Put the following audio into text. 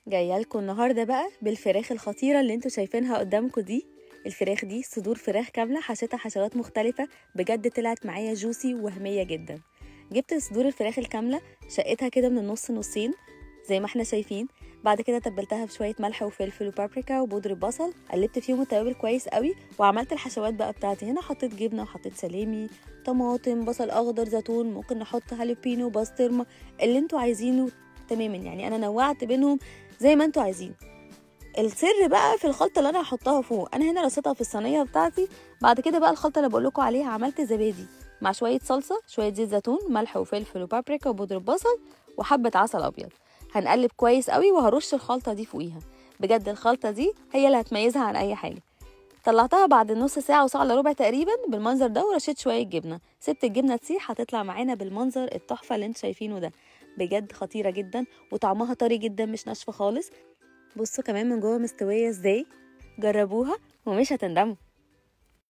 جاية لكم النهارده بقى بالفراخ الخطيرة اللي انتوا شايفينها قدامكم دي. الفراخ دي صدور فراخ كاملة، حشيتها حشوات مختلفة، بجد طلعت معايا juicy وهمية جدا. جبت صدور الفراخ الكاملة، شقيتها كده من النص نصين زي ما احنا شايفين. بعد كده تبلتها بشوية ملح وفلفل وبابريكا وبودره بصل، قلبت فيهم التوابل كويس قوي، وعملت الحشوات بقى بتاعتي. هنا حطيت جبنه وحطيت سلامي، طماطم، بصل اخضر، زيتون، ممكن نحط هالوبينو، بسطرمه، اللي انتوا عايزينه تماما. يعني انا نوعت بينهم زي ما انتوا عايزين. السر بقى في الخلطة اللي انا هحطها فوق. انا هنا رصيتها في الصينية بتاعتي. بعد كده بقى الخلطة اللي بقول لكم عليها، عملت زبادي مع شوية صلصه، شوية زيت زيتون، ملح وفلفل وبابريكا وبودره بصل، وحبه عسل ابيض. هنقلب كويس قوي وهرش الخلطة دي فوقيها. بجد الخلطة دي هي اللي هتميزها عن اي حاجة. طلعتها بعد نص ساعة وساعة الا ربع تقريبا بالمنظر ده، ورشيت شوية جبنه، سبت الجبنة تسيح، هتطلع معانا بالمنظر التحفة اللي انتوا شايفينه ده. بجد خطيرة جدا وطعمها طري جدا، مش ناشفة خالص. بصوا كمان من جوه مستوية ازاي. جربوها ومش هتندموا.